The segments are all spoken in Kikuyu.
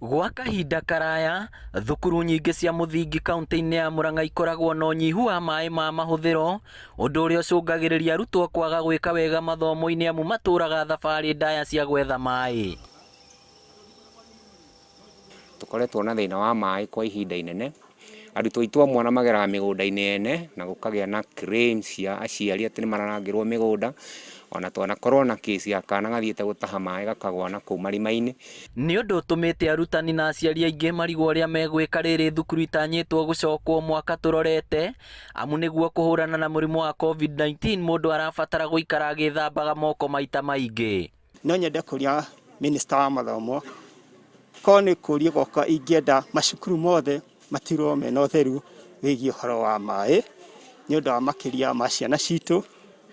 Gwa kahinda karaya, thukuru nyingĩ cia mũthingi kauntĩ-inĩ ya Murang'a ikoragwo na ũnyihu wa maĩ ma mahũthĩro, ũndũ ũrĩa ũcũngagĩrĩria arutwo kwaga gwĩka wega mathomo-inĩ amu matũraga thabarĩ ndaya cia gwetha maĩ. Tũkoretwo na thĩna wa maĩ kwa ihinda inene. Arutwo aitũ amwe ona mageraga mĩgũnda-inĩ ene na gũkagĩa na claims cia aciari atĩ nĩ mararangĩrwo mĩgũnda. Ona twanakorwo na case ya kana gathiĩte gũtaha maĩ gakagwa na kũu marima-inĩ. Nĩ ũndũ ũtũmĩte arutani na aciari aingĩ marigwo ũrĩa megwĩka rĩrĩ thukuru itanyĩtwo gũcokwo mwaka tũrorete, amu nĩguo kũhũrana na mũrimũ wa Covid-19 mũndũ arabatara gũikara agĩthambaga moko maita maingĩ. No nyende kũria minister wa mathomo korwo nĩ kũria gwakwa ingĩenda macukuru mothe matirwo mena ũtheru wĩgiĩ ũhoro wa maĩ nĩ ũndũ wa makĩria ma ciana citũ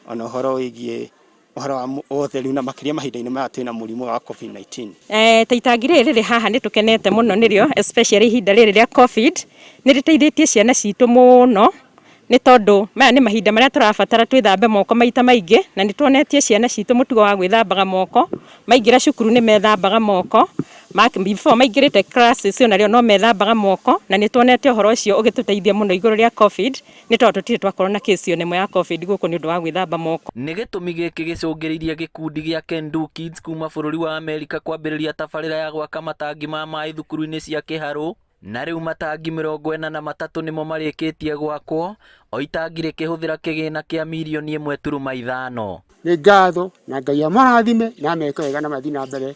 ona ũhoro wĩgiĩ ũhoro wa ũtheru na makĩria mahinda-inĩ maya twĩna mũrimũ wa Covid-19. Ta itangi rĩrĩ rĩrĩ haha nĩ tũkenete mũno nĩrĩo especially ihinda rĩrĩ rĩa Covid, nĩ rĩteithĩtie ciana citũ mũno nĩ tondũ maya nĩ mahinda marĩa tũrabatara twĩthambe moko maita maingĩ, na nĩ tuonetie ciana citũ mũtugo wa gwĩthambaga moko, maingĩra cukuru nĩ methambaga moko, before maingĩrĩte classes onarĩo no methambaga moko, na nĩ tuonete ũhoro ũcio ũgĩtũteithia mũno igũrũ rĩa Covid, nĩ tondũ tũtirĩ twakorwo na case ona ĩmwe ya Covid gũkũ nĩ ũndũ wa gwĩthamba moko. Nĩ gĩtũmi gĩkĩ gĩcũngĩrĩirie gĩkundi gĩa Can Do Kids kuma bũrũri wa Amerika kwambĩrĩria tabarĩra ya gwaka matangi ma maĩ thukuru-inĩ cia Kĩharũ, na rĩu matangi 43 nĩmo marĩkĩtie gwakwo, o itangi rĩkĩhũthĩra kĩgĩna kĩa mirioni ĩmwe turuma ithano. Nĩ ngatho na Ngai amarathime na ameke wega na mathiĩ na mbere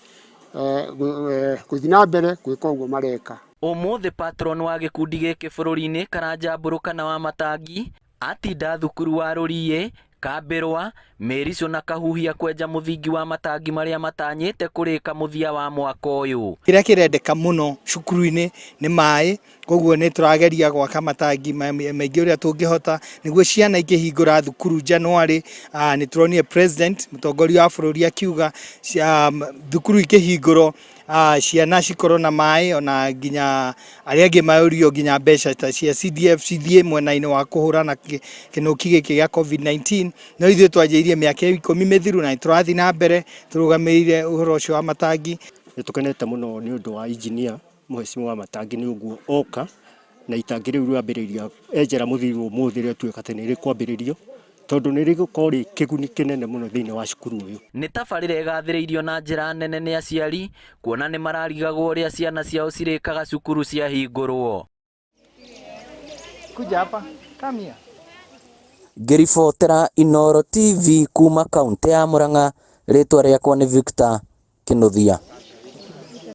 gũthiĩ na mbere gwĩka ũguo mareka. Ũmũthĩ patron wa gĩkundi gĩkĩ bũrũri-inĩ Karanja Mbũrũ kana wa Matangi atinda thukuru wa Rũriĩ, Kambĩrwa, Mĩricũ na Kahuhia kwenja mũthingi wa matangi marĩa matanyĩte kũrĩka mũthia wa mwaka ũyũ. Kĩrĩa kĩrendeka mũno cukuru-inĩ nĩ maĩ, koguo nĩ tũrageria gwaka matangi maingĩ ũrĩa tũngĩhota nĩguo ciana ikĩhingũra thukuru January. Nĩ tũronire president mũtongoria wa bũrũri akiuga thukuru ikĩhingũrwo ciana cikorwo na maĩ, ona nginya arĩa angĩ mayũrio nginya mbeca ta cia CDF cithiĩ mwena-inĩ wa kũhũrana kĩng'ũki gĩkĩ gĩa Covid-19. No ithuĩ twanjĩrĩirie mĩaka 10 mĩthiru na nĩ tũrathiĩ na mbere tũrũgamĩrĩire ũhoro ũcio wa matangi. Nĩ tũkenete mũno nĩ ũndũ wa engineer mũhecimiwa wa matangi nĩ ũguo oka na itangi rĩu rĩambĩrĩria enjera mũthiro ũmũthĩ rĩatuĩka atĩ nĩ rĩkwambĩrĩrio tondũ nĩ rĩgũkorwo rĩ kĩguni kĩnene mũno thĩinĩ wa cukuru ũyũ. Nĩ tabarĩra ĩgathĩrĩirio na njĩra nene nĩ aciari kuona nĩ mararigagwo ũrĩa ciana ciao cirĩkaga cukuru ciahingũrwo. Kuja hapa. Come here. Ngĩribotera Inooro TV kuma kaũntĩ ya Murang'a, rĩtwa rĩakwa nĩ Victor Kĩnuthia.